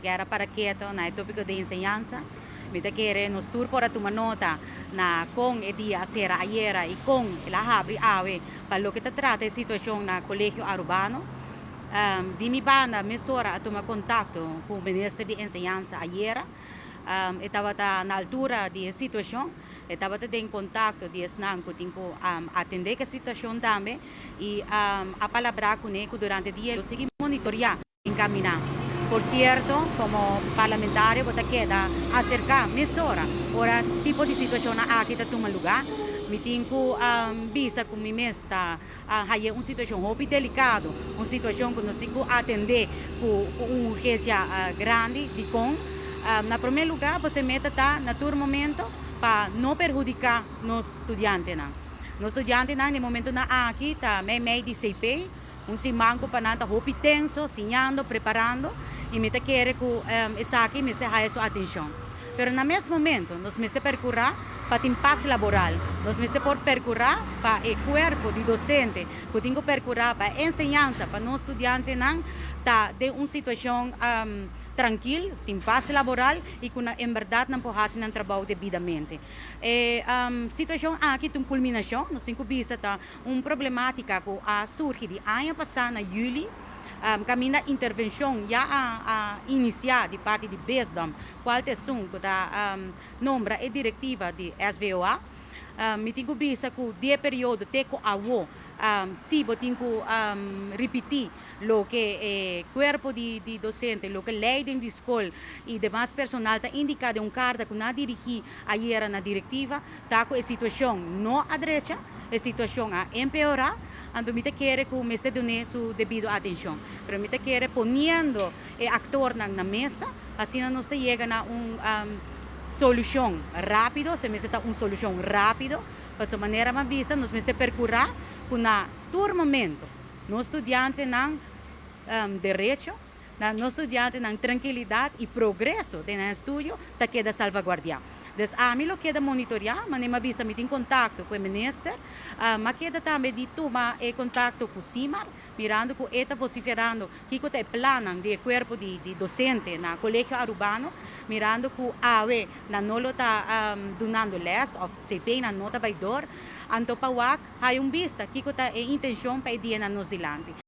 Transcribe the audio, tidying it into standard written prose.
Kier a para keto na e topico di enseñansa. Mi ta kere nos tur por a tuma nota na con e dia a cera ayera y con el a habri awe pa loke ta trata e situacion na Colegio Arubano. Di mi banda mesora a tuma contacto cu Minister di Enseñansa ayera. E tabata na altura di e situacion, e tabata den contacto di esnan cu tin cu atende cu e situacion tambe y a palabra cune cu durante dia lo sigui monitorea. Encaminá. Por cierto, como parlamentario bo ta keda acerca mesora ora tipo di situacionnan aki ta tuma lugar. Mi tin cu bisa cu mi mes ta haya un situacion hopi delicado, un situacion cu nos tin cu atende cu un urgencia grandi. Dicon? Na prome lugar, bo se meta ta na tur momento pa no perhudica nos studiantenan. Nos studiantenan den momentonan aki ta mei mei di CP. Un siman ku pa nan ta hopi tenso, siñando, preparando, i mi ta kere ku esaki mester haya su atenshon. Pero na mes momento nos mester perkurá pa tin pas laboral, nos mester por perkurá pa e kuerpo di dosente ku tin ku perkurá pa e enseñansa pa nos studiantenan ta den un situashon trankil, tin pas laboral i ku nan en bèrdat nan por hasi nan trabou debidamente. E situashon aki ta un kulminashon, nos tin ku bisa ta un problematica cu a surgi di aña pasa na juli, caminda intervencion ya a inicia di parti di Bisdom, cual ta esun cu ta nombra e directiva di SVOA. Mi tin cu bisa cu di e periodo te cu awo, si bo tin cu ripiti loke e cuerpo di docente, loke leiding di scol y demas personal ta indica den un carta cu nan a dirigi ayera na directiva, ta cu e situacion no a drecha, e situacion a empeora, anto mi ta kere cu mester dun'e su debido atencion. Pero mi ta kere poniendo e actornan na mesa, asina nos ta yega na un solucion rapido, se mester ta un solucion rapido, pasobra manera mi a bisa nos mester percura cu na tur momento nos studiantenan derecho, na nos studiantenan trankilidat i progreso den nan estudio ta keda salvaguardiá. Des ami lo keda monitoreá, manera mi a bisa mi tin kontakto ku e minister, m'a keda tambe di tuma e kontakto ku Simar, mirando ku e ta vosiferando kiko ta e plannan di e kuerpo di dosente na Kolegio Arubano, mirando ku awe nan no lo ta dunando lès òf CP nan no ta bai dor, anto pa wak haya un bista kiko ta e intenshon pa e dianan nos dilanti.